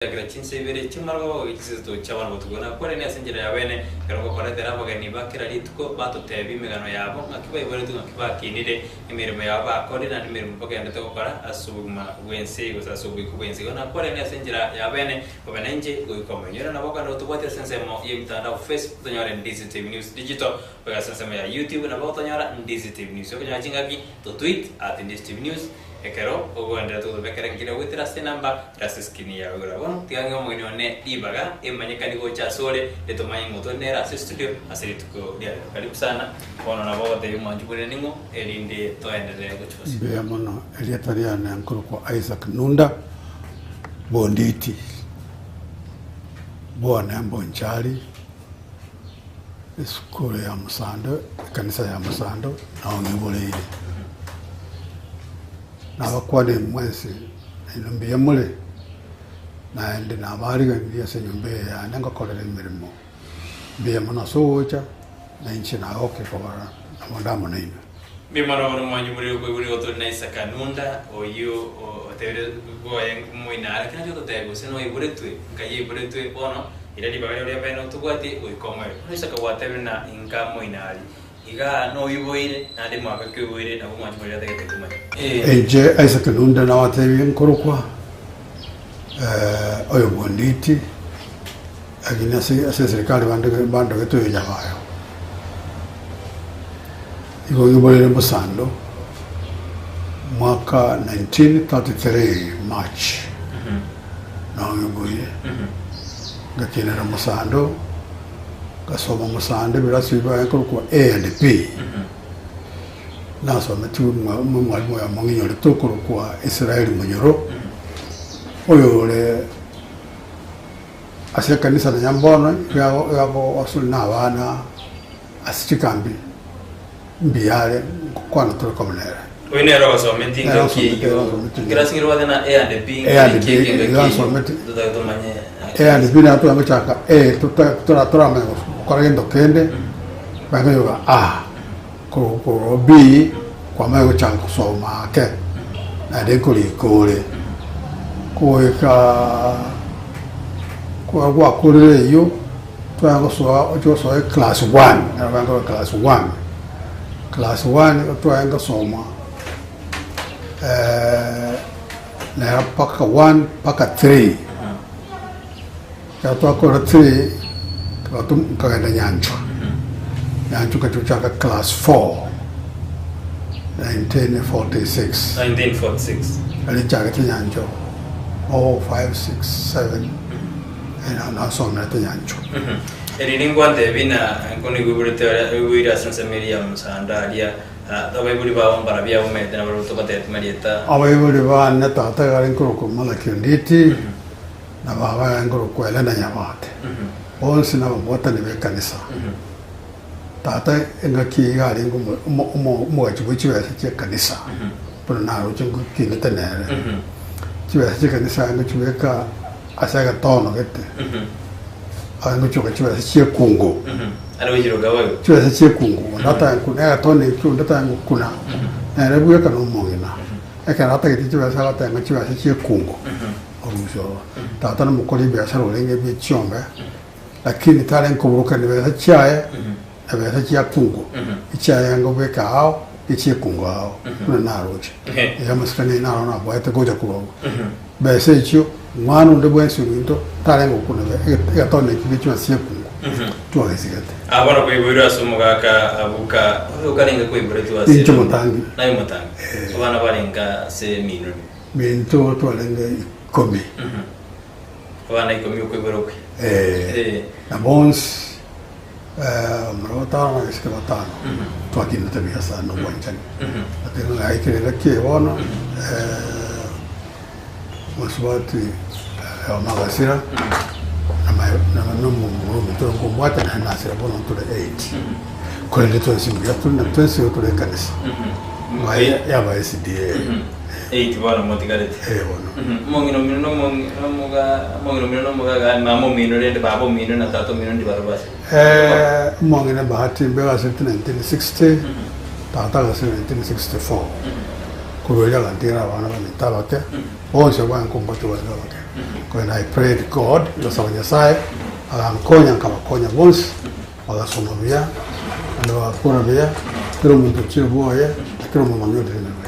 Gochakera chinsa ibere chi'amarogoba goika chinsa isato chi'abana botuko. Nakwanire ase enchera ya bene, ekero ngokoretera abageni ba kera rituko batotebie emegano yabo, ng'aki baiboretwe, ng'aki bakinire, emeremo yabo bakorire, naende emeremo bagenderete gokora ase obogima bw'ense gose ase oboiko bw'ense. Igo nakwanire ase enchera ya bene, obe nainche goika omoerio. Ere nabo okogenda gotobwatia ase ensemo y'emitandao Facebook, tonyore Ndizi TV News Digital, goika ase ensemo ya YouTube nabo otonyora Ndizi TV News. Okonyora chingaki, totweet at Ndizi TV News. Ekero ogoenderete gotobekera enkira goetera ase enamba ere ase eskrini yao igoro. Bono tiga ng'e omogeni one ribaga emanyekani gocha asore, ritomanye ng'a otore nere ase estudio ase rituko ria rero. Karibu sana. Bono nabo ogotebia omwanchi bore ning'o erinde toenderere gochia bosio. Mbuya mono, erieta riane nkorokwa Isaac Nunda Bonditi, bwane Mbonchari, Esukuru ya Mosando, ekanisa ya Mosando, nao ngiboreire. Nabakwanire mwensi, nainwe mbuya more, naende nabariganirie ase enyomba eye yane ngokorera emeremo. Mbuya mono ase ogocha, na inche nagokia kobarora nabo nde amo nainwe. Mbuya mono bono mwanche more okoigwa nigo tore na Isaka Nunda, oyio otebire bwoye moino are, ekero nachia gototebia gose noiboretwe, nkai aiboretwe bono, Riria ribaga riao ria bene otobwatie goika omoerio. Bono Isaka gwatebire na inka moino aria, Igaa noiboire, naende mwaka ki oiboire, nabwo mwanche moria atagete komanya. Inche Isaka Nunda nabatebirie nkorokwa oyo bw'Onditi, lakini ase ase eserikari bandogete oyo Nyabayo. Igo ngiborere mosando mwaka 1933 March nao ngiboire, ngakinera mosando, ngasoma mosando ebirasi biaye nkorokwa A and B, nasometigwe mwa omwalimu oyomo ng'inyorete okorokwa Israel Munyoro, oyore ase ekanisa nonya mbono iga iga agosoma na abana. Ase chikambi mbuya are ngokwana tore komo nere. Oyo nere ogosometi Nere engaki osomete, eyio. nere osomete. Ekerasi nkere obwate na A and B, A and nki B, eke engaki iga eyio nsometi. totake tomanye. A and B nabo twagochaka A tota- tora- toramanya gokora gento kende, bakoyoka A, korwa korwa B kwamanya gochaka gosoma ake, naende nkorika ore. Goika kwa gwakorire eyio. Twaya gosoa oche gosoa eclass one, nero bankoroka class one, Class one igo twaya gosoma nero mpaka one mpaka three. Ekero twakora three, tugato nkagenda Nyanchwa, Nyanchwa nkachia gochaka class four, 1946. 1946. Nari nchagete Nyanchwa four, five, six, seven. Nasomerete nyanchwa. Eri ningwantebi na nkoigwerete oria oiboire ase ensemo eria ya mosanda aria, abaibori bao mbarabwo abomete nabarabwo tobatebeti marieta. Abaibori bane tata iga arenge korokwa Malaki Onditi, na baba iga arenge korokwa Helena Nyabate. Bonsi nababwatani b'ekanisa. Tata engaki iga arenge omo- omo- omogachi bwe chibesa chi'ekanisa, buna naroche ngokinete nere. Chibesa chi'ekanisa arenge gochibeka ase egetono gete, arenge gochioka chibesa chi'ekungo, Are gochiroka boigo. chibesa chi'ekungo, onde atanye kuna egetono ekio onde atanye gokuna, nere bweka na omong'ina. Ekero atagete chibesa agoteba ng'a chibesa chi'ekungo, orusia ororo. Tata nomokori ebiasara orenge bwe chiombe. Lakini tarenge koburukania besa chiaye na besa chia kungo, echiaye ngobeka ao, ne chi'ekungo ao, buna naroche. Erio amasikani aye naro nabwate gocha korwa agwo. Besa echio, omwana onde bwensi ominto tarenge gokuna egetondo ekio gie chibesa chi'ekungo, twagesigete. Aa bono koiboirwe ase omogaka abuka, oyo okarenge koiboretwe ase Inche omotangi. Naye omotangi. Abana barenge ase eminwe. Minto twarenge ikomi. Abana ikomi okoibora okwe. Eh, na bonsi omura batano na abaiseke batano twakinete buya sana na obwanchani. Lakini naikire engaki eye bono omosubati omagasira na omomura ominto oyo nkombwate naende nasira bono ntore eight. Korende twensi mbuya tore na twensi igo tore ekanisa yaba SDA. Eight bono motigarete. Eh bono. Omong'ina omino na omong'ina omoga omong'ina omino na omogaga yaani mama omino rende baba omino na tata omino ndi barobwo ase. Eh, omong'ina Bahati mbe agasirete 1960, tata agasira 1964. Korwa erio agantigera abana baminto abake, bonsi abwo aye nkombwate barenge abake. Korende I prayed God, ngasaba Nyasaye, agankonya nkabakonya bonsi, bagasoma buya, naende bagakora buya, kera omonto ochire bwoye, na kera omonto onyorire emeremo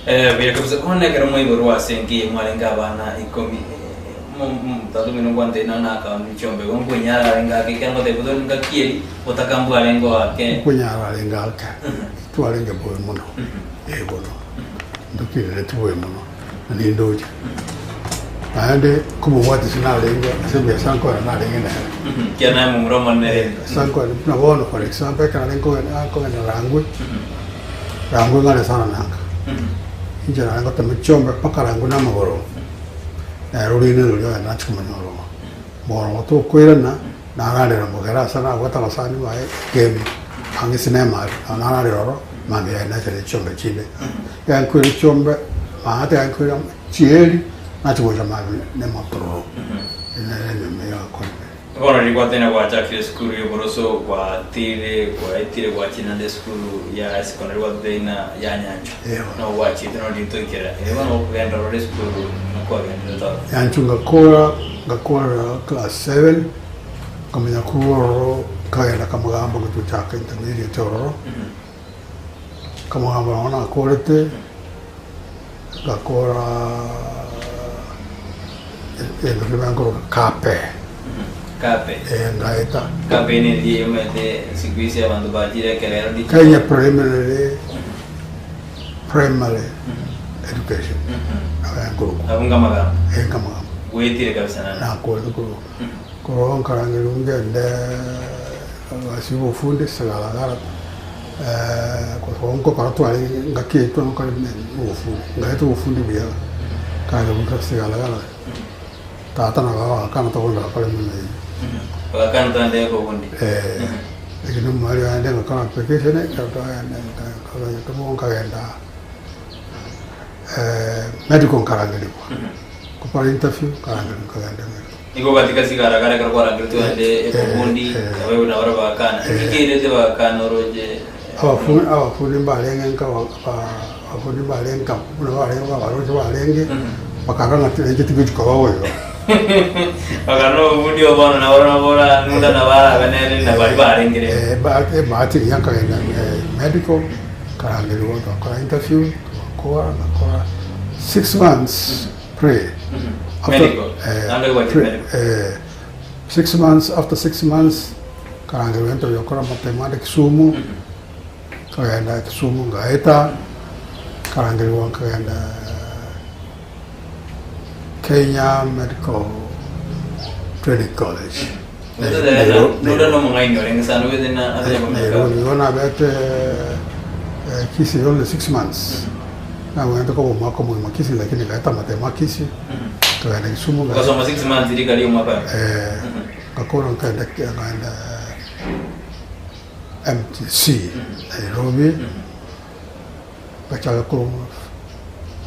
yaye. Buya kabisa. Bono ekero mwaiborwa ase enka eye mwarenge abana ikomi, tata omino ngwantebia nonye nakaonire chiombe igo nkwenyara arenge ake, ekiagera ngotebia bono ngaki eri botaka mbwarenge oake. Nkwenyara arenge ake, titwarenge bobe mono, eh bono, ntokinereti bobe mono, na nindoche. Naende komobwatisia narenge ase ebiasara nkorera narenge nere. Ekiagera naye momura omonene rende. Ase nkorera buna bono for example ekero narenge kogenda nkogenda Rangwe, Rangwe ng'are sana nanga. Inche nare ngotema chiombe mpaka Rangwe na amagoro, nere orinde roria ogenda nachia komanya orogo. Mogoroba tokoirana, nararera mogere ase nabwate abasani baye ekemi, ang'e esinema aria, nabo nararera oro, mambia yaye nachia ne chiombe chinde. Ekero nkoira chiombe, maate ekero nkoira chieri, nachia gocha mambia na emotororo, nere enyomba eye agakorire. Bono riria gwatenda gwachakire esukuru y'oboroso gwatire gwaetire gwachire naende esukuru ya esekondari gwatete ina ya nyanchwa Eeh. nabo gwachiete noro riria toikera erio bono okogenda rore esukuru nakwagenderete oro. Nyanchwa ngakora ngakora class seven nkamanya korwa ororo nkagenda Kamagambo ngochaka intermediate ororo, Kamagambo nabo nakorete Ngakora egento keria nkoroka kape. Kape. Eh, ngaeta. Kape neri omanyete siku hizi abanto bachire ekerero digital. Kenya Preliminary Primary Education. Nabo enkorokwa. Abwo nkamagambo. Eh, nkamagambo. Gwetire kabisa naende. Nakorete korwa korwa nkarangeria ngende ase obofundi sigaragara Nkokora twarenge ngaki eye twagokora obofundi, ngaeta obofundi buya kare goika sigaragara, tata na baba bagakana togenda gokora emeremo eyio. Bagakana togende obofundi. Lakini omweri oye ngakora application ekero twagenda nkagenda medical nkarangerigwa, gokora interview nkarangerigwa nkagenda medical. Nigo ogatiga chigaragara ekero kwarangeretie ogende ekubundi, abaibori nabo baria bagakana. Inki keirete bagakana oroche? Abafundi mbarenge nka abafundi mbarenge nka buna barenge abaroche barenge, bakarora ng'a inche tigochi koba boigo. Bakarora obofundi obo bono nabo nabo nunda nabo arabe nere na baria barenge rende. Ebahati engiya nkagenda medical, nkarangerigwa togakora interview, togakora ngakora six months. Pray. After, Medical. eh, Naende gwachire pray, medical. eh, 6 months after 6 months karangerwa ento yokora amatemo ande Kisumu nkagenda Kisumu ngaeta nkarangerwa nkagenda Kenya Medical Training College. Nonde nomong'aini orenge sana obwate na atanya komenya Nairobi igo nabete Kisii only 6 months nagwente koba omwaka omogima Kisii lakini ngaeta amatemo a Kisii nkagenda Kisumu Ukasoma 6 months rika ria omwaka ngakora nkaenda nkaenda MTC Nairobi ngachaka ko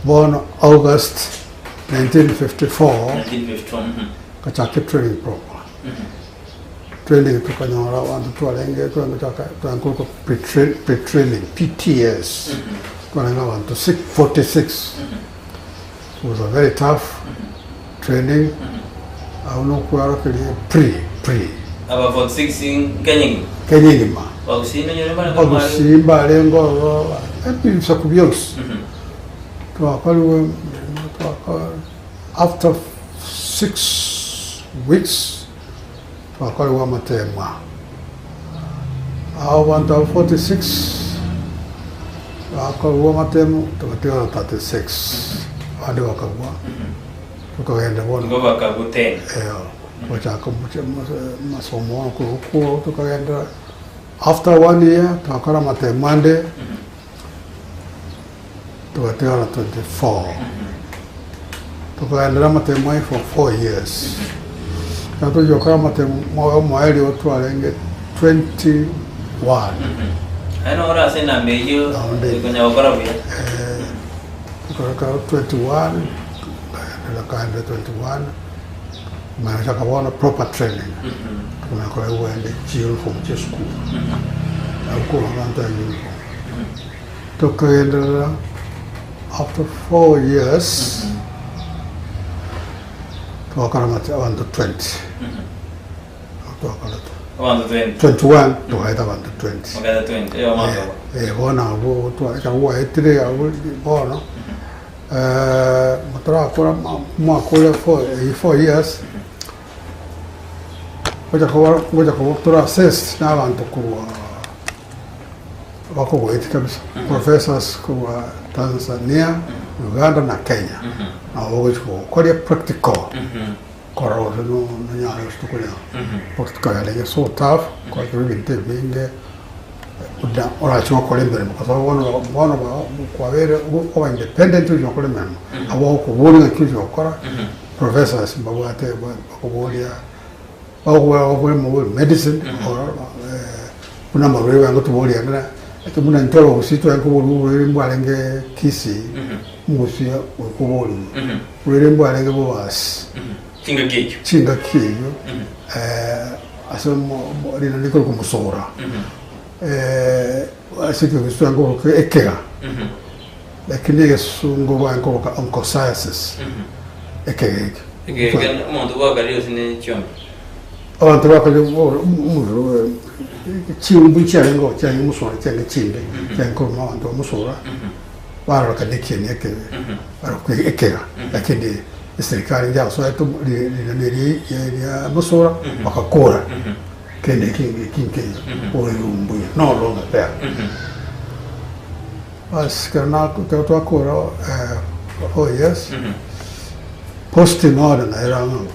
bono August 1954 1954 ngachaka training program training tukanyora abanto twarenge twagochaka twakorokwa pre-training PTS twarenge abanto 46 it was a very tough training aho nokwerokeria pre pre Aba 46 Kenya Kenya engima Bagusii nyore bare Bagusii mbarenge ororo ebisaku bionsi twakoriwe twakora after 6 weeks twakoriwe amatemwa abo bantu abo 46 bakoriwe amatemo tugatigara 36 abande bakagwa tukagenda bono Nigo bakagutena gochaka masomo okuo tukagenda after one year twakora amatemo ande tugatigara 24 tukagendera amatemo aye for 4 years ekero tochia gokora amatemo omoerio twarenge 21 Aye noro ase enamba eyio Naonde. ekonya gokora buya tukarekera 21 kagendera kagendera 21 manya bono proper training tukamanya kora wende chiuniform chia school akukura abantu uniform tukagenderera after 4 years. Twakora amate abanto 20. Twakorete. Abanto 20. 21 togaeta abanto 20. Mogaeta 20, eyo omwaka obo. Eh, bono abwo twa ekero gwaetire abwo bono motorakora omwaka oria four eywo 4 years, ngocha koba ngocha koba tore assessed na abanto korwa bakogoetia kabisa, professors korwa Tanzania, Uganda na Kenya, nabo bagochi gokoria practical, korora gose nonyare gose tokonyara. Practical yarenge so tough, kwachorwa ebinto ebinge buna orache gokora emeremo kwa sababu bono bono kwabeire oba independent ochi gokora emeremo, nabo bagokoboria ng'aki ochi gokora, professors mbabwate bakoboria medicine buna amarwaire baye ngotoboria ng'a ekero buna intwe abagusii tware koborwa oborwaire mbwarenge kisii, omogusii okoborigwa, oborwaire mbwarenge bobasi Chingaki echio. Chingaki eyio ase rinde rikorokwa omosora, ase ekegusii tware koroka ekega, lakini egesungo bare koroka onchocerciasis, ekega ekio. Ekega ekio omonto bwakaria gose ne chiombe? Abanto bakaria omorero chimbu chiarenge oo chiarenge mosura chiarenge chimbe, chiarenge koroma abanto ba mosura, baroroka na ekieni ekebe, barokwa ekega, lakini eserikari njasoete ring'ana eri ria mosura, bakakora kende eke eki nkeiyo, oyo mbuya no longer there. Bas ekero nako ekero twakora 4 years, posting order naye erang'o abwo.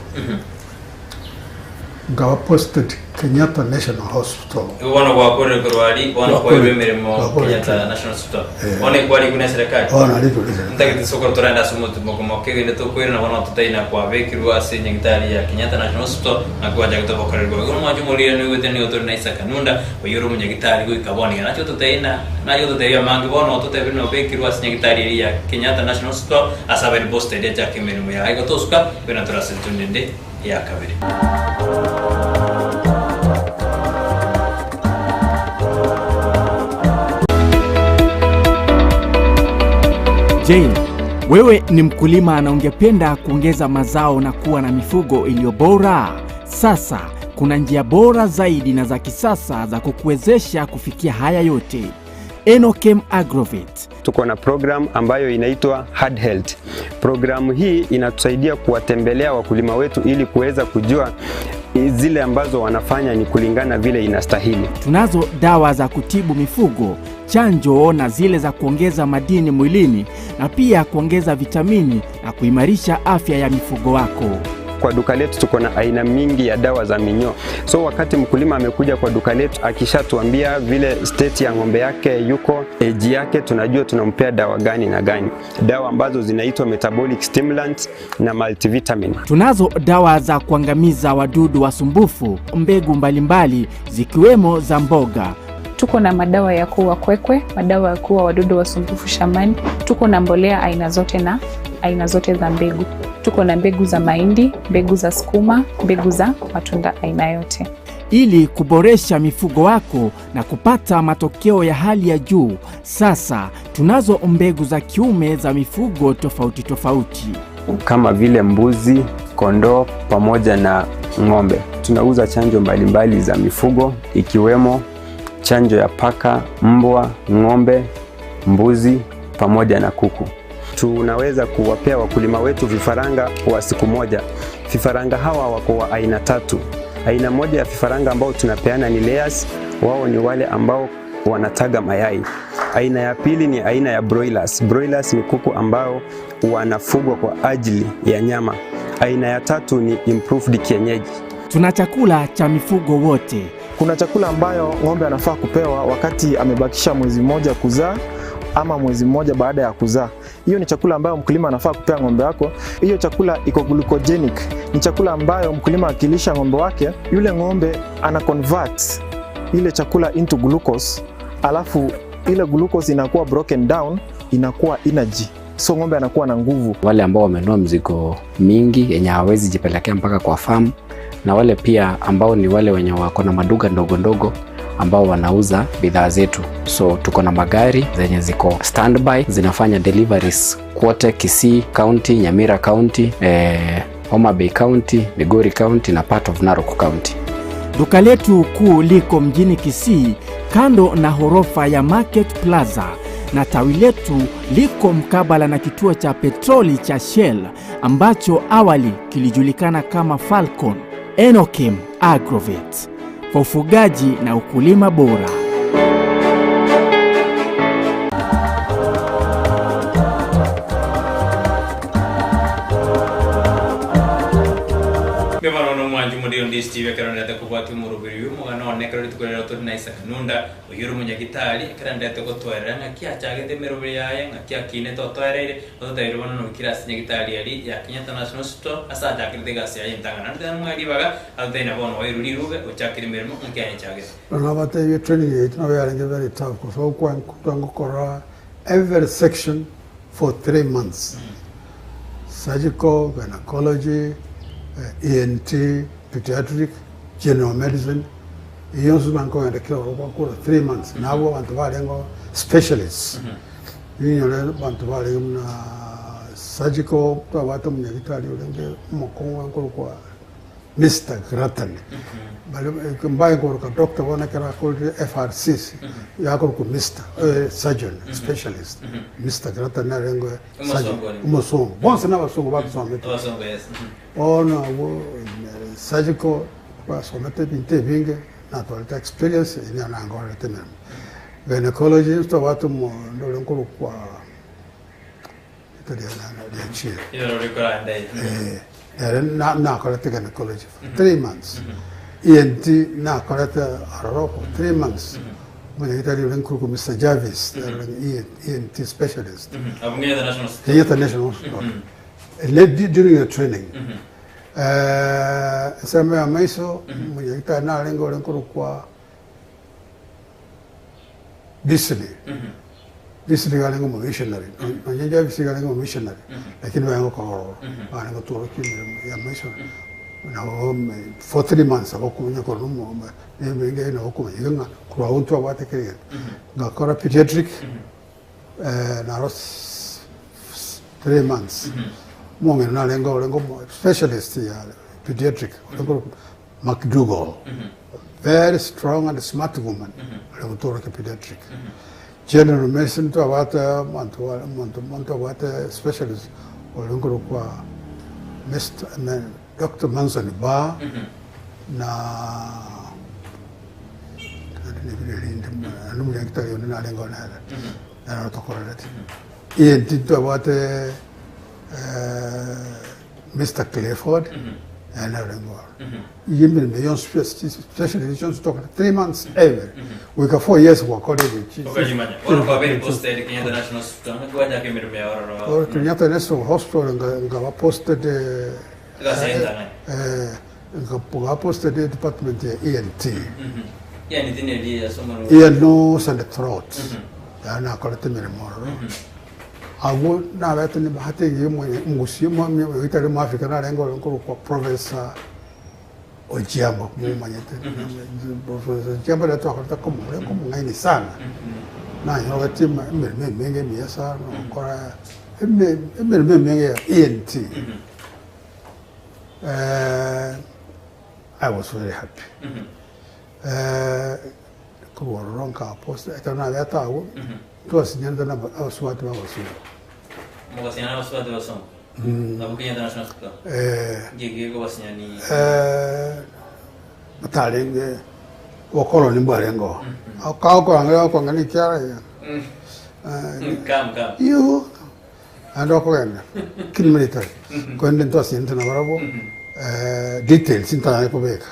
Nkaba posted Kenyatta National Hospital. Igo bono gwakorire korwa aria, bono kwairwe emeremo Gwakorire Kenyatta Kenya. National Hospital. Eh. Bono ekwarigwe na eserekari. Bono narikwe na eserekari. Ntagete sokoro torende ase omotumo moke gende tokoirana bono totaina kwabekirwe ase nyagetari ya Kenyatta National Hospital naki gwachagete obokoreri bwago. Igo omwancho omorire noigwete nigo tore na Isaac Kanunda oyio ore omonyagitari goika bono iga nache gototeina nache gototebia amange bono ototebire nobekirwe ase nyagetari eria ya Kenyatta National Hospital ase abaire posted achake emeremo yaye igo tosuka buna tore ase entundu ende ya kabere. Je, wewe ni mkulima na ungependa kuongeza mazao na kuwa na mifugo iliyo bora? Sasa kuna njia bora zaidi na za kisasa za kukuwezesha kufikia haya yote. Enochem Agrovet. Tuko na program ambayo inaitwa Hard Health. Programu hii inatusaidia kuwatembelea wakulima wetu ili kuweza kujua zile ambazo wanafanya ni kulingana vile inastahili. Tunazo dawa za kutibu mifugo, chanjo na zile za kuongeza madini mwilini na pia kuongeza vitamini na kuimarisha afya ya mifugo wako. Kwa duka letu tuko na aina mingi ya dawa za minyoo. So wakati mkulima amekuja kwa duka letu akishatuambia vile state ya ng'ombe yake yuko, age yake, tunajua tunampea dawa gani na gani, dawa ambazo zinaitwa metabolic stimulants na multivitamin. Tunazo dawa za kuangamiza wadudu wasumbufu, mbegu mbalimbali zikiwemo za mboga. Tuko na madawa ya kuua kwekwe, madawa ya kuua wadudu wasumbufu shambani. Tuko na mbolea aina zote na aina zote za mbegu. Tuko na mbegu za mahindi, mbegu za sukuma, mbegu za matunda aina yote. Ili kuboresha mifugo wako na kupata matokeo ya hali ya juu, sasa tunazo mbegu za kiume za mifugo tofauti tofauti. Kama vile mbuzi, kondoo pamoja na ng'ombe. Tunauza chanjo mbalimbali za mifugo ikiwemo chanjo ya paka, mbwa, ng'ombe, mbuzi pamoja na kuku. Tunaweza kuwapea wakulima wetu vifaranga wa siku moja. Vifaranga hawa wako wa aina tatu. Aina moja ya vifaranga ambao tunapeana ni layers, wao ni wale ambao wanataga mayai. Aina ya pili ni aina ya broilers. Broilers ni kuku ambao wanafugwa kwa ajili ya nyama. Aina ya tatu ni improved kienyeji. Tuna chakula cha mifugo wote. Kuna chakula ambayo ng'ombe anafaa kupewa wakati amebakisha mwezi mmoja kuzaa ama mwezi mmoja baada ya kuzaa. Hiyo ni chakula ambayo mkulima anafaa kupea ng'ombe wako. Hiyo chakula iko glucogenic, ni chakula ambayo mkulima akilisha ng'ombe wake, yule ng'ombe ana convert ile chakula into glucose, alafu ile glucose inakuwa broken down, inakuwa energy, so ng'ombe anakuwa na nguvu. Wale ambao wamenunua mzigo mingi yenye hawawezi jipelekea mpaka kwa farm, na wale pia ambao ni wale wenye wako na maduka ndogo ndogo ambao wanauza bidhaa zetu. So tuko na magari zenye ziko standby zinafanya deliveries kote Kisii County, Nyamira County, Homa Bay County, Migori County na part of Narok County. Duka letu kuu liko mjini Kisii kando na ghorofa ya Market Plaza na tawi letu liko mkabala na kituo cha petroli cha Shell ambacho awali kilijulikana kama Falcon. Enokim Agrovet kwa ufugaji na ukulima bora. Mbuya mono omwanchi omoriri onde Steve ekero ndete kobwatia omoroberi oyo omogano one ekero rituko riria tore na Isaac Nunda oyio ore omonyagitari ekero ndete gotoerera ng'aki achagete emeroberi yaye ng'aki akinete otoereire ototebirie bono noikire ase nyagitari eria ya Kenyatta National Hospital ase achakerete egasi yaye entang'ani naende tinamoe ribaga Agotebi na bono oirwe rirube, ochakire emeremo ng'aki ayechagete. Na nabatebie training yaito nabo yarenge very tough cause twangokora every section for 3 months surgical, gynecology, ENT, pediatric, general medicine eyio yonsi twangokogenda kera oro gwakora 3 months nabwo abanto barenge specialists ninyore abanto barenge buna surgical twabwate omonyagitari orenge omokong'u akorokwa Mister Grattan, baria mbaye koroka doctor bono ekero akorire FRCC, yakorokwa Mister, surgeon, specialist, Mister Grattan narenge surgeon, Omosongo orenge. omosongo, bonsi na abasongo batosomete. Abasongo, yes. Bono abwo surgical twasomete ebinto ebinge, natwarete experience eria nangorete emeremo. Gynecology ntwabwate omonto ore nkorokwa riachire. Igoro rikoranda eye. Eh, ere nakorete gynecology for 3 months. ENT nakorete ororo for 3 months. Omonyagitari ore nkoruku Mr. Jarvis, ere ENT specialist. Abwo Kenyatta National Hospital. Kenyatta National Hospital. Led during the training. Ensemo ya maiso, omonyagitari narenge ore nkorokwa Beasley. Beasley iga arenge omomissionary. Nonye Jarvis iga arenge omomissionary, lakini barenge gokora ororo. Barenge gotworokia emeremo ya maiso. Nabo for 3 months abo okomanya korwa nomo nemenge nabo okomanya iga ng'a korwa abwo ntwabwate kera egento. Ngakora pediatric naro 3 months. Omong'ina narenge orenge omo specialist ya pediatric orenge korokwa McDougall, very strong and smart woman, ore gotworokia pediatric. General medicine twabwate omonto omonto omonto obwate specialist ore nkorokwa Mr. Dr. Manson Barr na naende omonyagitari onde narenge oo nere nere otokorerete. ENT ntwabwate Mister Clifford ere nere orenge oro. Eyio emeremo yonsi pi especially chionsi tokora 3 months every goika 4 years gwakorire Okanyimanya. Bono kwabeire posted Kenyatta National Hospital, naki gwachaka emeremo yao ororo? Kenyatta National Hospital nkaba posted Egasi yaye entang'ani. nkaba posted department ya ENT. ENT neri ase omonwa. Ear, nose and throat. Yaani nakorete emeremo ororo. Agwo nabete nebahati engiya omonye omogusii omwami oitari omoafrika narenge ore nkorokwa Professor Ojiambo momanyete Professor Ojiambo nere twakorete komo orenge omong'aini sana nanyorogeti emeremo emenge emiya sana nokora emeremo emenge ya ENT I was very happy korwa ororo nka post ekero nabete agwo. Twasinyanete na abasubati b'abasongo. Mogasinyana n'abasubati b'abasongo? Abwo Kenyatta National Hospital? Eh. Nki gekobasinyani? Eh, batarenge obokoroni mbwarenge oo. Kagokorang'eria gokong'ana ekiara iga. Come, come. You naende okogenda kiri military korende ntwasinyanete nabarabwo details ntanyare kobeka.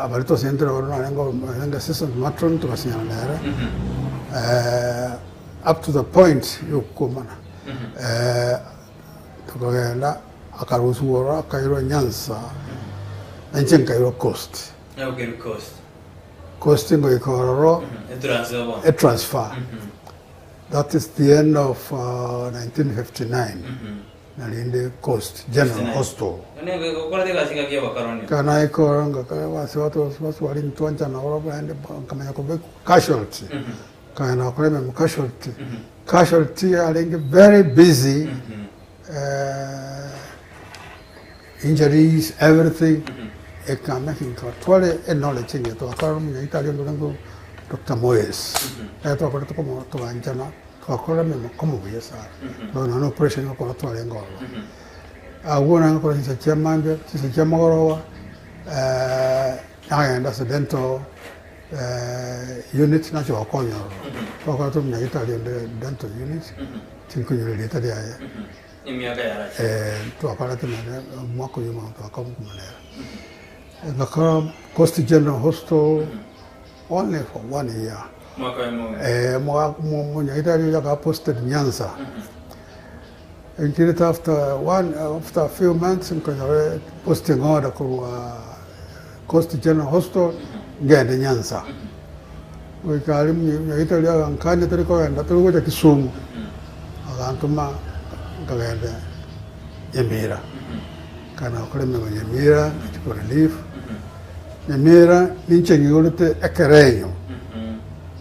Abaria twasinyanete nabarabwo narenge narenge assistant matron togasinyana nere up to the point ya okokomana. Tokagenda akarusiwa ororo akairwa Nyanza na inche nkairwa Coast. Coast ngoika ororo etransfer. That is the end of 1959 narinde Coast General Hospital. Ekero naika ororo ngakora ase baswali ntwanchana ororo naende nkamanya kobekwa casualty, nkagenda gokora emeremo casualty. Casualty yarenge very busy. injuries, everything, ekama nkatware eknowledge engiya togakora na omonyagitari onde orenge Doctor Moyes, ekero twakorete komo toganchana, togakora emeremo komo buya sana, bono nonye na operation gokora twarenge ororo. Abwo nare gokora chinsa chia mambia, chinsa chia mogoroba, nagenda ase dental unit nachia gokonya ororo, twakorete omonyagitari onde dental unit, tinkonyora erieta riaye. Emiaka yarache. Twakorete nere omwaka oyio omogima twakora nere. Ngakora Coast General Hospital only for one year. Mwaka oyomo omogima. Omonyagitari oria akaba posted Nyanza. Nchirete after one after a few months nkonyora posting order korwa Coast General Hospital ngende Nyanza. Goika aria omonyagitari oria agankania tori kogenda tori gocha Kisumu, agantoma nkagenda Nyamira. Nkagenda gokora emeremo Nyamira, ngachia ko relief. Nyamira ninche ng'igorete ekerenyo,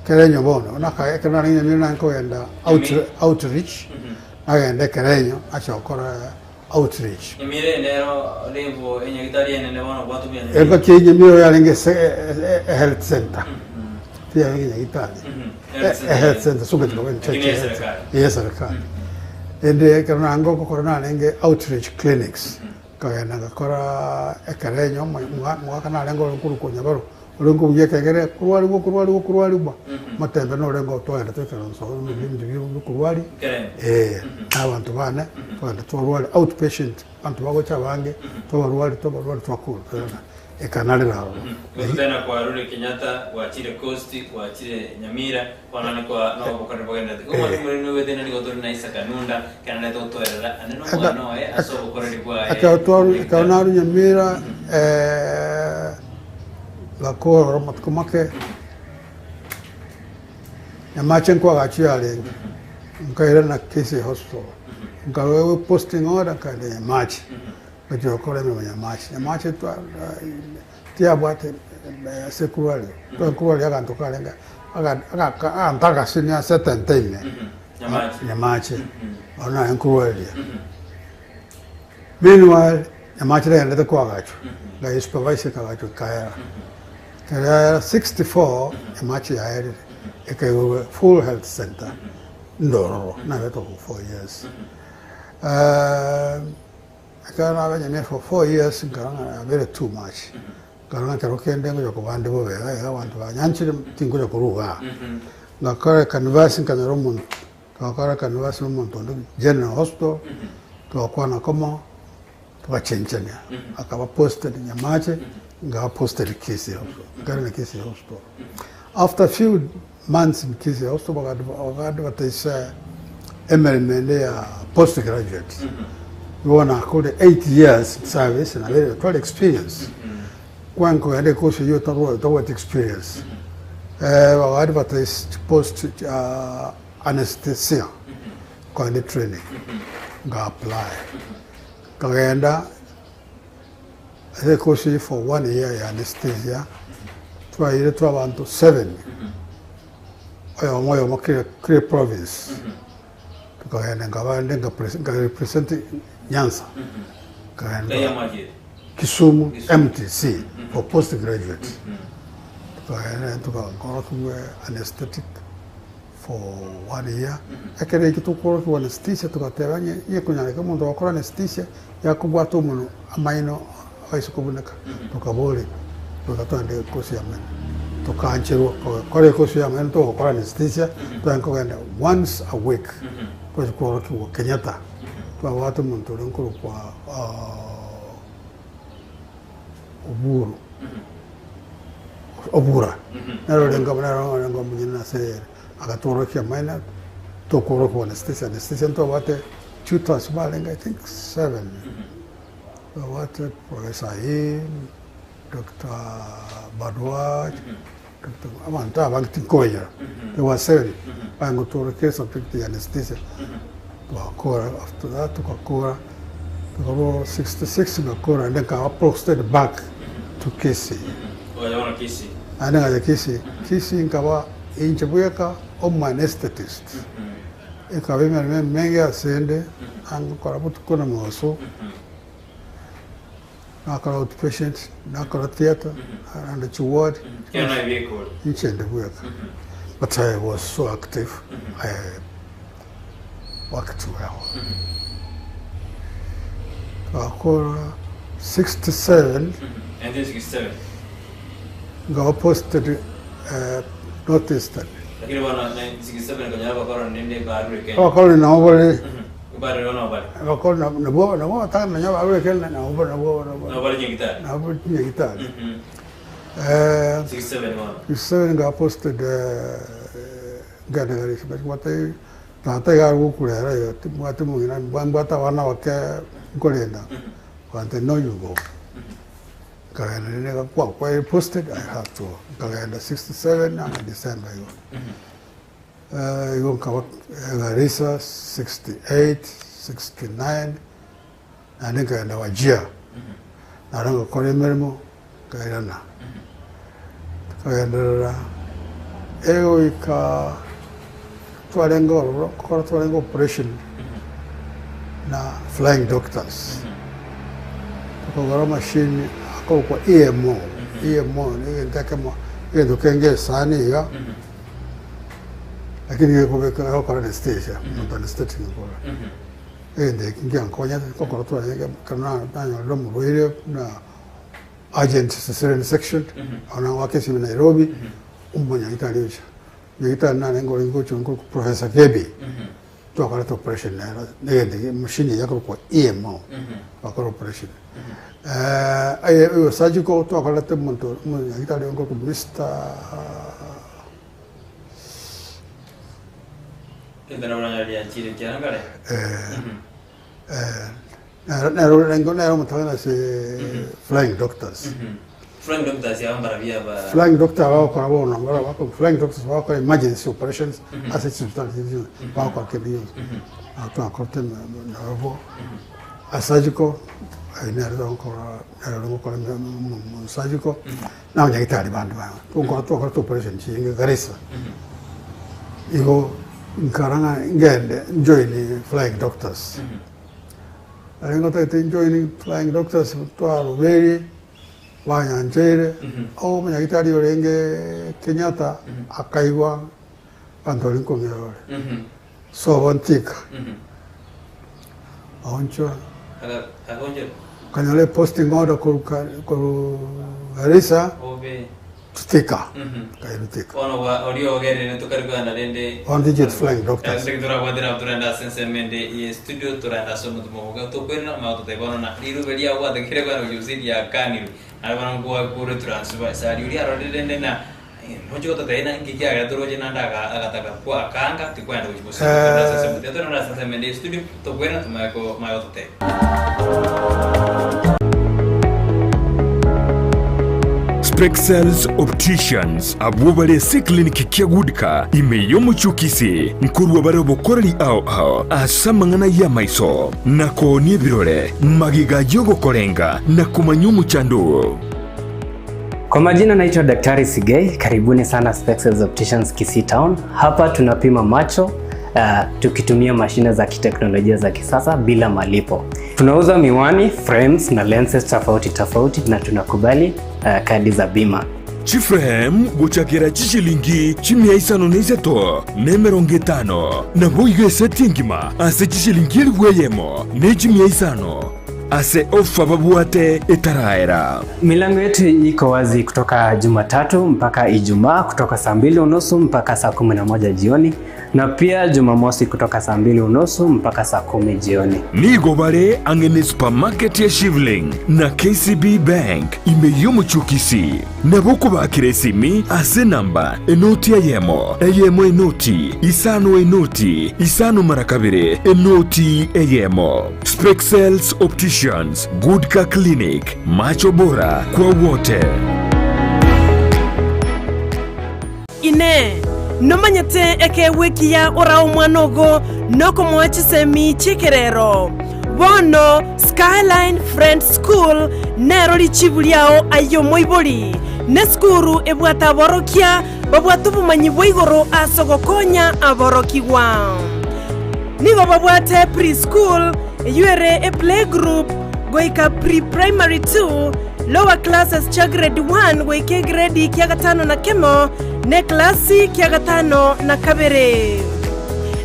ekerenyo bono, buna ekero narenge Nyamira nare nkogenda outreach, nagenda ekerenyo nacha gokora outreach. Nyamira eye nero rebo enyagitari enene bono obwate obuya Nyamira. Engaki eye Nyamira yarenge ase ehealth center, tiyarenge nyagitari, ehealth center ase ogochika kwa Lakini enchurch ya serikali. ya serikali. Rende ekero naende gokora narenge outreach clinics, nkagenda ngakora ekerenyo omogaka narenge ore korokwa Nyabaro, Orenge obuya ekegere korwarigwa korwarigwa korwarigwa, omotembe norenge oo twagenda toikaransa oo ebinto bia okorwaria, eh, na abanto bane, twagenda twarwaria out patient, abanto bagocha abange, twabarwaria twabarwaria twakora ekanarera aroro. Gose tena kwarure Kenyatta, gwachire Coast, gwachire Nyamira, bono nikwa nobokoreri bogendererete. Igo omwalimu moremi oigwete ng'a nigo tore na Isaac Nunda, ekero narete gotoerera ande nomwana oye ase obokoreri bwaye. Ekero twaru ekero narwa Nyamira Ngakorora amatuko make, nyamache nkoagachwa yarenge, nkairana Kisii Hospital, nkarwa posting order nkaenda Nyamache, ngachia gokora emeremo Nyamache. Nyamache twa tiyabwate ase ekurwaria, ekurwaria aganto karenge aga aganto agasini ase etente ime, Nyamache, bono naye nkorwaria. Meanwhile, Nyamache nagenderete koagachwa, ngai supervise ekagachwa ekaera. Ekero yaera 64, Nyamache yaerire, ekaigorwa full health center, ndororo, nabete for 4 years. Ekero nabanyene for 4 years, nkarora ng'a yabere too much, nkarora ng'a ekero kende ngocha koba nde bobe iga iga abanto banyanchire tinkonya korwa igaa. Ngakora ecanvass nkanyora omonto Togakora ekanivasi nomonto onde General Hospital, togakwana komo, togachenchania. Akaba posted Nyamache, nkaba posted Kisii Hospital, nkairana Kisii Hospital. After few months in Kisii Hospital, baga advertise emeremo ende ya post graduate. Igo nakorire 8 years service, nabeire natware experience. Kwani kogenda ekosi eyio otabwati experience, baga advertise post anesthesia kogenda etraining, nka apply, nkagenda ase ekosi eyio for one year ya anesthesia, twairetwe abanto seven, oyomo oyomo kera kera eprovince, tokagenda nkaba nde nka represent Nyanza, nkagenda Kisumu MTC for post graduate, tokagenda tukakorokigwa anesthetic for one year, ekero ekio tokorokigwa anesthesia togateba ng'a onye konyareka omonto ogokora anesthesia yakobwata omonwe amaino aise kobuneka, tokaboria goika togende ekosi ya amaino, tokaancherwa gokora ekosi ya amaino togokora anesthesia tware kogenda once a week twachia kworokigwa Kenyatta. Twabwate omonto oria nkorokwa Oburu, Obura, nere orenge nere orenge omonyene ase ere, agatworokia amaene, tokorokigwa anesthesia, anesthesia ntwabwate tutors barenge I think seven, twabwate Professor Ayim, Doctor Badwa, Doctor abanto abange tinkobainyora, there were seven, barenge gotworokia esubject ya anesthesia, twakora after that togakora, tokarwa 66 ngakora naende nkaba posted back to Kisii. Ogacha bono Kisii. Naende ngacha Kisii, Kisii nkaba inche bweka omo anesthetist, ekaba emeremo emenge asende, nangokora botuko na mogaso. Nakora outpatient, nakora theatre, naende chiward, Kero naye biekore. inche inde bweka. But I was so active, I worked well. Twakora 67, 1967. nkaba posted eh, North Eastern. Lakini bono 1967 konyora abakoroni rende barure Kenya. Abakoroni nabo bare Barure nabo bare. abakoroni nabo nabo batanga nonye barure Kenya nabo nabo nabo Nabo bare Nyagitari. nabo Nyagitari. Eh, 67 bono. 67 nkaba posted eh, nkagenda Garissa but mbwate tata iga agokurera iga timbwate omong'ina mbwate abana bake nkorenda bagantebia no you go. Nkagenda rende ngakwa kwa posted I have to go. Nkagenda 67 anga December igo. Eh, igo nkaba Garissa 68, 69 naende nkagenda Wajir. Naro ngakora emeremo nkairana. Nkagenderera egoika twarenge ororo nkokora twarenge operation na flying doctors. Tokogora amashini akorokwa EMO, EMO na egento ekemo egento kenge esani iga, lakini gekobeka gegokora anesthesia, omonto anesthetic nkora. Egento eki ngiankonyete nkokora twarenge ekero na- nanyorire omorwaire buna urgent cesarean section, bono nagoaka esimi Nairobi, omonyagitari ocha. Nyagitari narenge orenge gocha nkorokwa Professor Gebi. Twakorete operation nero, negento eke emachine eyio ekorokwa EMO, twakora operation. Aye oyo surgical twakorete omonto omonyagitari oyo okorokwa Mister Egento nabo oranyore riachire ekiagera nkare. Nere nere orenge nere omotang'ani ase flying doctors. Flying doctors aba mbarabwo aba. Flying doctor bagokora bono mbaro bako flying doctors bagokora emergency operations ase chisibitari chinde chionsi bagokora kende gionsi. Nabo twakorete nabwo a surgical ayio nere togokora nere ore gokora surgical na abanyagitari bande bande. Togokora twakorete operation chinyinge Garissa. Igo nkara ng'a ngende njoin flying doctors. Nari ngotagete njoin flying doctors twaroberie banyancheire, omonyagitari orenge Kenyatta akaigwa abanto baria nkong'ira bare. Sobo ntika, aonchora. Nkanyora eposting order korwa korwa Garissa to Thika, nkairwa Thika. Bono gwa oria ogerire tokari kogenda rende Bono tincheti flying doctors. Ase torabwatera abwo torende ase ensemo ende ye studio torende ase omotumo oboke tokwerera omanye gototebia bono na rirube riabwatekire kogenda gochia gusii riakanirwe naende bono nkwakurwe transfer ase aria oria arorire rende na nochi gototebia na inki kiagera toroche naende aga agataka kwa akanga tikogenda gochia gusii torende ase ensemo tiga torende ase ensemo ende ye studio tokwerera tomanye ko omanye gototebia. Spexels Opticians abwo bare ase eclinic kia Goodcar ime y'omochie o Kisii nkorua bare obokoreri ao ao ase amang'ana y'amaiso na koonia ebirore magega y'ogokorenga na komanya omochando oo. Kwa majina naitwa Daktari Sigei, karibuni sana Spexels Opticians Kisii Town. Hapa tunapima macho tukitumia mashine za kiteknolojia za kisasa bila malipo. Tunauza miwani, frames na lenses tofauti tofauti na tunakubali kadi za bima. Chiframe gochakera chishilingi chimia isano na isato na emerongo etano, naboigo eseti engima ase chishilingi elifu eyemo ne chimia isano, ase ofa babwate etaraera. Milango yetu iko wazi kutoka Jumatatu mpaka Ijumaa kutoka saa mbili unusu mpaka saa 11 jioni na pia Jumamosi kutoka saa mbili unusu mpaka saa 10 jioni. Nigo bare ang'e ne supermarket ya Shivling na KCB Bank ime y'omochie o Kisii. Nabo okobakera esimi ase enamba enoti eyemo, eyemo enoti, isano enoti, isano mara kabere, enoti eyemo. Spexels Opticians, Good Car Clinic, macho bora kwa wote. Inee! Nomanyete ekeegwa ekiya orae omwana ogo nokomoa chisemi chi'ekerero? Bono Skyline Friends School nero richibu riao aye omoibori, nesukuru ebwate aborokia babwate obomanyi bwa igoro ase ogokonya aborokigwa. Nigo babwate pre-school, eyio ere eplaygroup, goika Pre-Primary 2, Lower Classes chia Grade 1 goika egredi kia gatano na kemo, na eklasi kia gatano na kabere.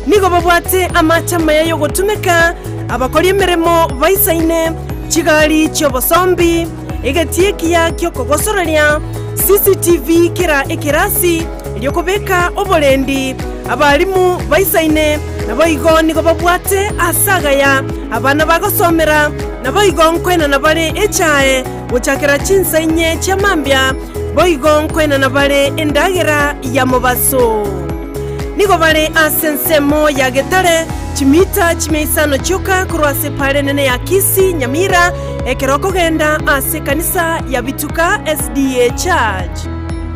Nigo babwate amache amaya y'ogotumeka, abakori emeremo baisaine, chigari chi'obosombi, egetii ekiya gi'okogosoreria, CCTV kera ekerasi, erio kobeka oborendi, abalimu baisaine, naboigo nigo babwate aase agaya abana bagosomera, naboigo nkoenana bare echae gochakera chinsa inye chia mambia, boigo nkoenana bare endagera ya mobaso. Nigo bare ase ensemo ya Getare, chimita chimia isano chioka korwa ase epaara enene ya Kisii, Nyamira, ekero okogenda ase ekanisa ya Bituka SDA Church.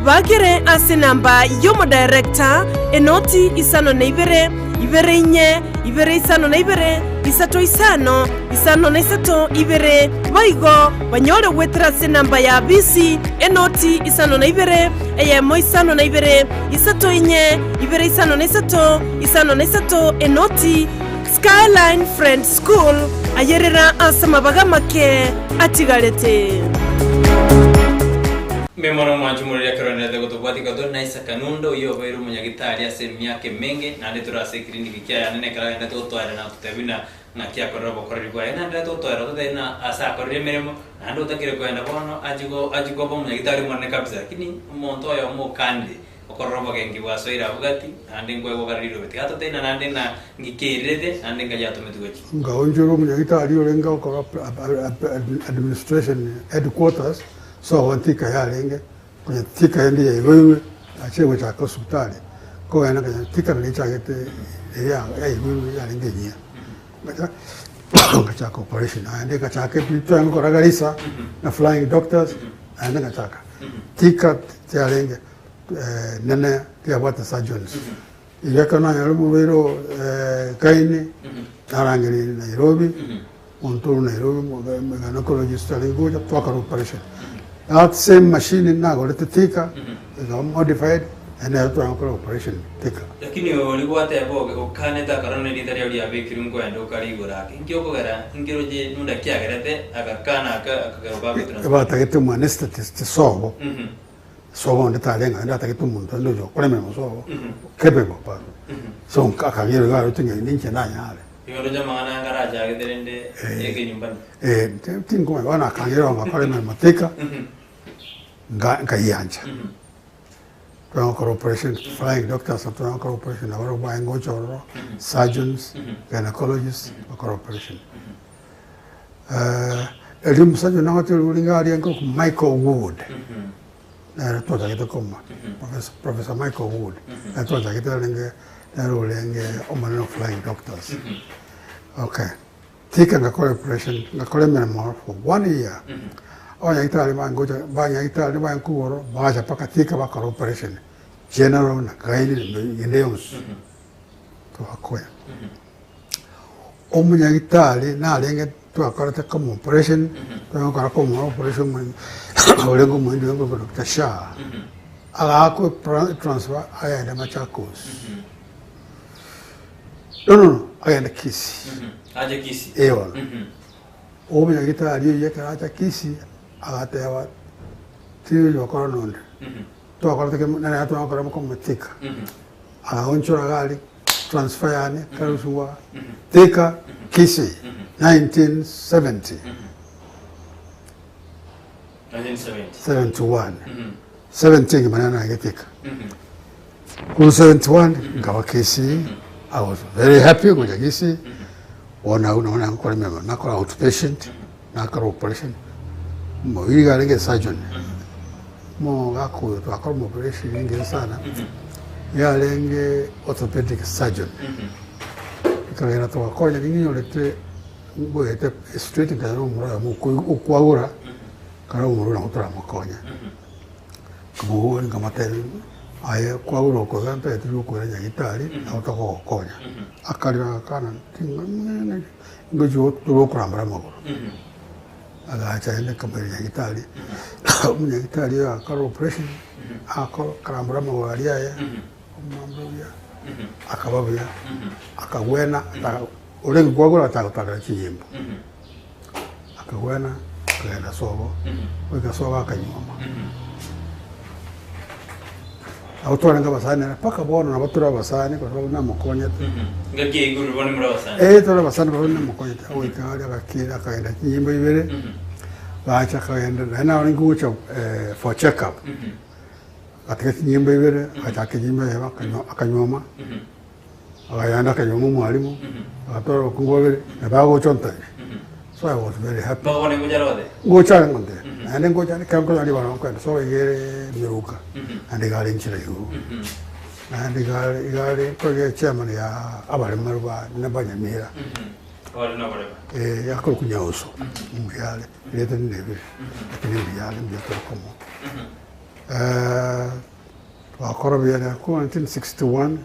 Bagere ase enamba y'omodirector, enoti 52, ibere inye, ibere 52, isato isano, 53 ibere, boigo banyore goetera ase enamba ya bisi, enoti 52, eyemo 52, isato inye, ibere 53, 53 enoti. Skyline Friends School, ayerera ase amabaga amake atigarete. Mbuya mono omwanchi omoriri ekero oenderete gotobwatia iga tore na Isaac Kanunda oyio obeire omonyagitari ase emiaka emenge naende tore ase eclinic kiaye ande nekero agenderete gotoera na gototebia buna ng'aki akorire obokoreri bwaye naenderete gotoera ototebie buna ase akorire emeremo naende otakire koenda bono achie go achie koba omonyagitari omonene kabisa lakini omonto oyomo okanire Okorora obogenki bwasoire abwo gati, naende nkoegwa kare rirobe. Tiga toteina naende ng'a ngikeirerete, naende nkaria atometwe gochia. Nkaonchorwa omonyagitari orenge gokora administration headquarters, sobo ntika yarenge, konya tika ende yaigoirwe, nachire gochaka hosipitali, kogenda konya tika naria echagete eria yaigoirwe yarenge enyia. Ngachaka operation naende ngachaka ebinto tware gokora Garissa na flying doctors, naende ngachaka. Tika tiarenge nene tiabwate surgeons. Igo ekero nanyora omorwaire o gyne, narangereiri Nairobi, omonto orwa Nairobi gynecologist arenge gocha twakora operation. That same machine nagorete Thika, ekaba modified, naende nero tware gokora operation Thika. Lakini oria gwateba oge okanete akarora nerieta riao riabekirwe nkoenda okare igoro ake. Inki okogera nkeroche nunda kiagerete agakana aka akagera obagotura. Ebatagete omo anesthetist sobo, sobo onde tarenge naende atagete omonto onde ocha gokora emeremo sobo, capable person. So akang'ira iga aroche ng'a ninche nanyare. Igo ndoche amang'ana aya nkarachagete rende ekenyumbani. Eh, tinkomanya bono akang'ira igo ngakora emeremo Thika, nkayiancha. Twagokora operation, flying doctors nabo twagokora operation nabo baye ngocha ororo, surgeons, gynecologists, bakora operation. Erio omosacha nagotebi orenge aria nkorokwa Michael Wood, nere twachagete koma, Professor Professor Michael Wood, nere twachagete arenge nere orenge omonene o flying doctors. Okay. Thika ngakora operation, ngakora emeremo oro for one year. Abanyagitari bangocha banyagitari bankobua oro bagacha mpaka Thika bakora operation, general na gyne na ende yonsi togakonya. Omonyagitari narenge twakorete koma operation, twagokora koma operation orenge omohindi orenge korokwa Doctor Shah, agaakwa transfer agende Machakos. No, no, no, agende Kisii. Ache Kisii. Eh, bono. Omonyagitari oyio ekero acha Kisii, agateba tiri gokora nonde. Twakorete kemo nere twakora komotika. Agaonchora iga aria transfer yane ekarusiwa Thika Kisii 1970. 1970. 71. 70 engima nere narenge Thika. Korwa 71 nkaba Kisii, I was very happy gocha Kisii, bono abwo nabo nagokora emeremo, nakora outpatient, nakora operation, omoiri iga arenge surgeon, omogaka oyo twakora omoperation engiya sana, iga arenge orthopedic surgeon, ekagera twakonya ninyorete ngoete straight nkanyora omomura oyomo okwagora, kare omomura oyo nabo toramokonye. Nkamoboria nkamotebia, Aye kwabora okoiga ntagete riokoira nyagitari, nabo tokogokonya. Akarera agakana, ngochia gotura okorambora amagoro. Agacha naende nkamoira nyagitari, omonyagitari oyo agakora operation, agakora akarambora amagoro aria aye, omwambora buya, akaba buya, akagwena, orenge kwagora atagotagera chinyimbo. Akagwena, akagenda sobo, goika sobo akanyuoma. Abwo twarenge abasani nere mpaka bono nabo tore abasani kwa sababu namokonyete. Ngaki ya igoro bono more abasani. Eh, tore abasani kwa sababu namokonyete. Agoika aria agakira akagenda chinyimbo ibere, agacha akagenda naende narenge gocha for check up. Agatiga chinyimbo ibere, agachaka enyimbo eyemo akanywa akanyuoma. Akagenda akanyuoma omwalimu, agatwara abakungu babere, na bagocha ontebia. So I was very happy. Mpaka bono ngocha are goteba? Ngocha are ngontebia. Naende ngocha ekero nkonyora ribaga nkoenda sobo iga ere miruka, naende iga are enchera igoro. Naende iga are iga are nkorire chairman ya abaremaru ba na ba Nyamira. Abare na oborema. Eh, akorokwa Nyauso, mbuya are, erieta rinde lakini mbuya are mbuya tore komo. Twakora buya rero korwa 1961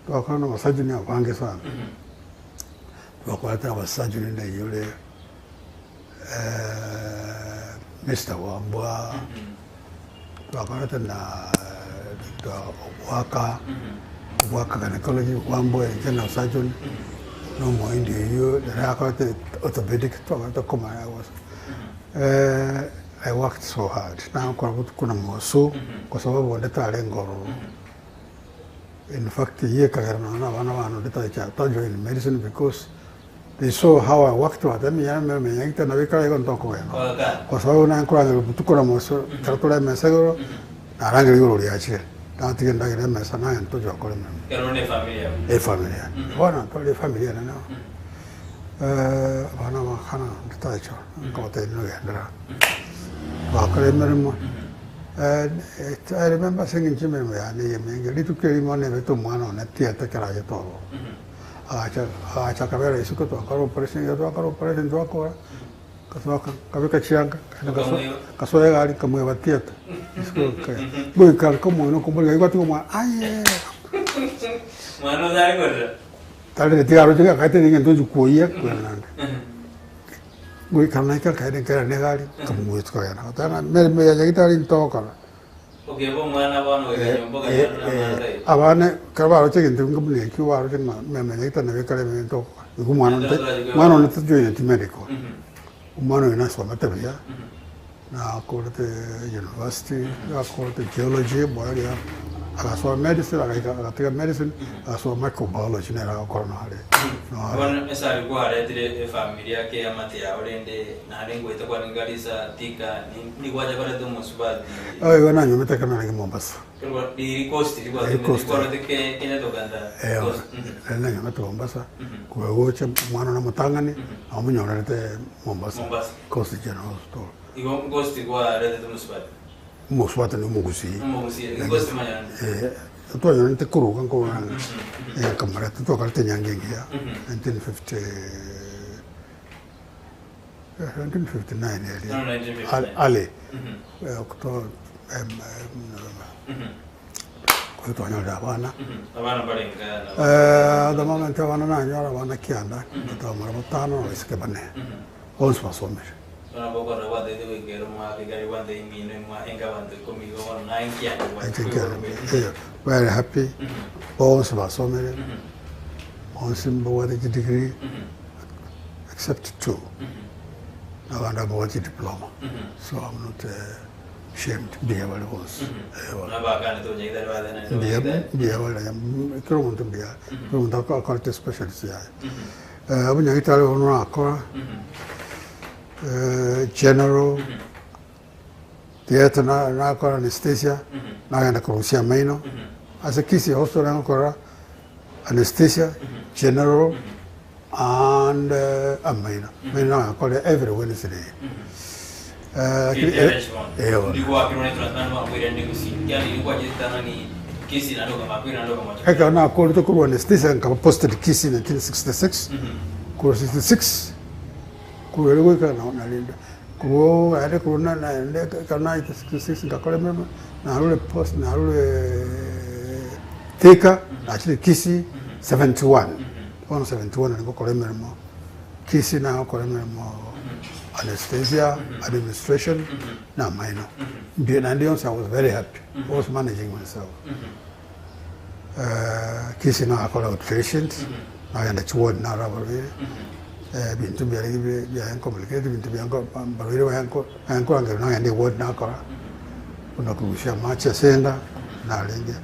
twakora na abasajuni abange sana. Twakorete abasajuni naiyore Mister Wambua, twakorete na Doctor Obwaka, Obwaka gynecology, Wambua general surgeon, na omohindi oyio nere akorete orthopedic twakorete komanya gose. I worked so hard, nagokora botuko na mogaso kwa sababu onde tarenge ororo. In fact eyio ekagera nonya na abana bane onde tacha ta join medicine because they saw how I worked hard, eminyaro emere menyagete nabo ekero igo ntokogenda ororo. Kwa sababu naye nkorangeria botuko na mogaso ekero tore emesa igoro, narangeria igoro riachire, natiga endagera emesa naye ntoche gokora emeremo. Ekero na efamiri yabo. Efamiri yane. Bono ntware efamiri ere nabo. Abana bakana ntitachora, nkabatebia nogenderera. Twakora emeremo, I remember ase eng'encho emeremo yane eye emenge, rituko erimo nebete omwana one theatre ekero achete ororo. Agacha agacha akabera isiko twakora operation, ekero twakora operation twakora, nkasoka nkabeka chianga, nkasoa egari nkamoeba theatre, isiko goika nka omwana okomoria igo atiga omwana aye. Mwana otare korera. Tari tiga aroche ng'a akaete egento inche kwoyia kwenda naende. Goika naika nkaenda nkairana egari, nkamogwia tukagenda. Goteba ng'a emeremo ya nyagetari ntogokora. Okeba omwana bono goika nyomba okanyora buna omwana taiyo. Abana ekero baroche egento inga buna ekio baroche ng'a emeremo ya nyagetari nabo ekare ime ntogokora. Igo omwana onde omwana onde tajoineti medical. Omwana oyo nasomete buya, nakorete university, nakorete geology, boria agasoma medicine, agaika agatiga medicine, agasoma microbiology nere agokora nare nare. Bono ase aria kwaretire efamiri ake eamate yao rende naende ngoeta kwarenge Garissa, Thika, nigo gwacha koreta omosubati. Igo nanyomete ekero narenge Mombasa. Riri coast Riri coast. kwarwete Kenyatta okanta Eh, coast. nari nanyomete Mombasa, korwa gocha omwana one omotang'ani, namonyorerete Mombasa, Mombasa. Coast General Hospital. Igo coast kwaretete omosubati. Omosubati na omogusii. Omogusii, coast manyani. Eh, twanyorete koruga nkorora ng'a nkamoreta twakorete enyangi engiya 1950 1959 eria No, 1959. early October Korwa twanyorire abana Abana mbarenge nabo. At the moment abana nanyora abana kianda, twamara batano na abaiseke bane, bonsi basomire. Bono bokorora gwatebete goika ere omwaka ekero gwantebia imino imwahenga abanto ikomi igo bono naye nkianda Inche nkianda eh, very happy, bonsi basomire, bonsi mbabwate chidegree except two, abande mbabwate chidiploma, so I'm not ashamed, mbuya bare bonsi, eh bono. Mbuya mbuya bare kera omonto mbuya are, kera omonto akorete specialist yaye. Obonyagitari obo norakora, general, theatre nakora anaesthesia, nagenda korusia amaino, ase Kisii hospital nagokora anaesthesia, general and amaino, amaino nagakore every Wednesday. Ekero nakorete korwa anaesthesia nkaba posted Kisii 1966, korwa 66 korwa erio goika narinda korwa naende korwa naende ekero naete 66 ngakora emeremo, narure post narure Thika, nachire Kisii 71, bono 71 nari ngokora emeremo. Kisii nagokora emeremo anaesthesia, administration na amaino. Mbuya naende yonsi I was very happy, I was managing myself. Kisii nagakora outpatient, nagenda chiward naro abarwaire. Ebinto mbiarenge bi biaye complicated ebinto bia nko mbarwaire baye nko naye nkorangerwa nagenda eward nakora, buna korusia amache ase enda, narenge,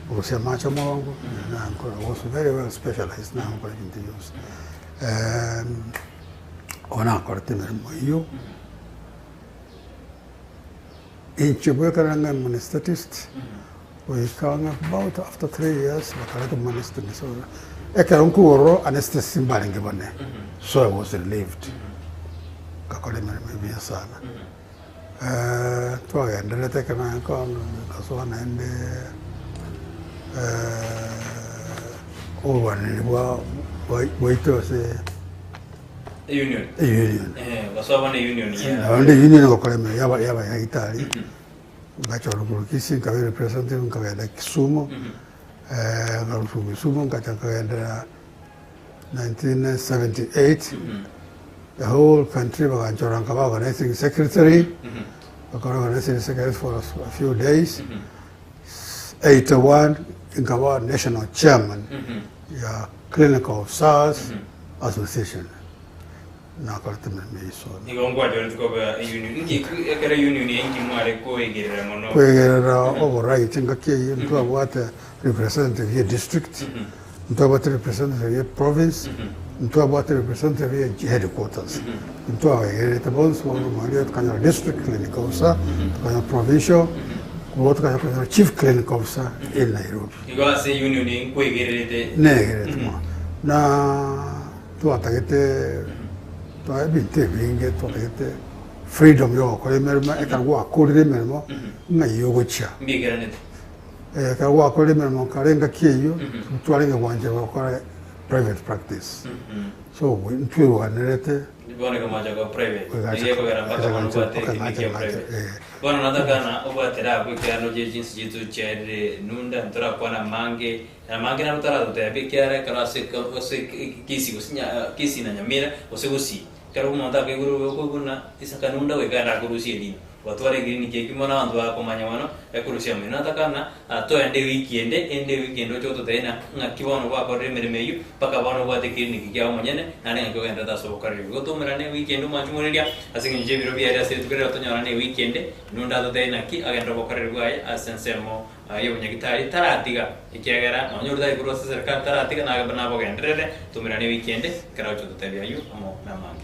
korusia amache omogongo, nankora I was very well specialized nagokora ebinto bionsi. Bono nakorete emeremo eyio, inche bweka nang'e omoanesthetist, goika ang'e about after 3 years bakareta omoanesthetist ekero nkorwa ororo anesthetist mbarenge bane, so I was relieved, ngakora emeremo ebuya sana. Twagendererete ekero naye nkasoa naende oborwaneri bwa bwaito ase Eunion. eunion. Eh, gosoa bono eunion ya. Naende eunion gokora emeremo yaba yabanyagitari, ngachorwa korwa Kisii nkaba representative nkagenda Kisumu, nkarwa Kisumu ngacha nkagenderera 1978 the whole country baganchora nkaba organizing secretary, bakora organizing secretary for a few days. 81 nkaba national chairman ya Clinical Officers Association. Nakorete emeremo eyio sana. Nigo nkwanchorete koba eunion. Inki ekero eunion eye inki mware koegerera mono? Koegerera oboraiti ngaki eyio ntwabwate representative ye district, ntwabwate representative ye province, ntwabwate representative ye headquarters. Ntwabaegererete bonsi bono omweri tukanyora district clinic officer, tukanyora provincial, korwa tukanya konyora chief clinic officer in Nairobi. Igo ase eunion eye nkwegererete. Neegererete mono. Na twatagete twa ebinto ebinge twatagete freedom ya ogokora emeremo ekero gwakorire emeremo ng'ai ogochia. Mbiegeranete. Ekero gwakorire emeremo kare engaki eyio, twarenge gwancherwa gokora private practice. So ntwerwanerete. Bono ekamocha koba private. Nigo ekogera mpaka bono obwate ekintu kia private. Bono natakana obwatera abwo ekiagera ndoche chinse chiaito chiarire nunda ntorakwana amange, amange naro toratotebie ekiagera ekero ase ase Kisii gose Kisii na Nyamira gose Gusii. Ekero omonto akaigure obobe okoigwa buna isaka nunda goika aende akorusia erimo. Gotwara ekirini ki ekimo na abanto bakomanya mono, ekorusia amang'ina atakana, toende ewiki ende, ende ewiki ende oche gototebia ng'a ng'aki bono gwakorire emeremo eyio, mpaka bono obwate ekirini eki kiao omonyene, naende ng'aki ogendererete ase ogokorera igo. Toumerane ewiki ende omwanchi moreria, ase eng'encho y'ebiro biaye ase rituko riria tonyorane ewiki ende, nonde atotebie naki agenderere obokoreri bwaye ase ensemo y'obonyagitari, taratiga, ekiagera nonye oria tari korwa ase eserekari taratiga, nabogenderere, toumerane ewiki ende, ekero agocha gototebia ayio amo namange.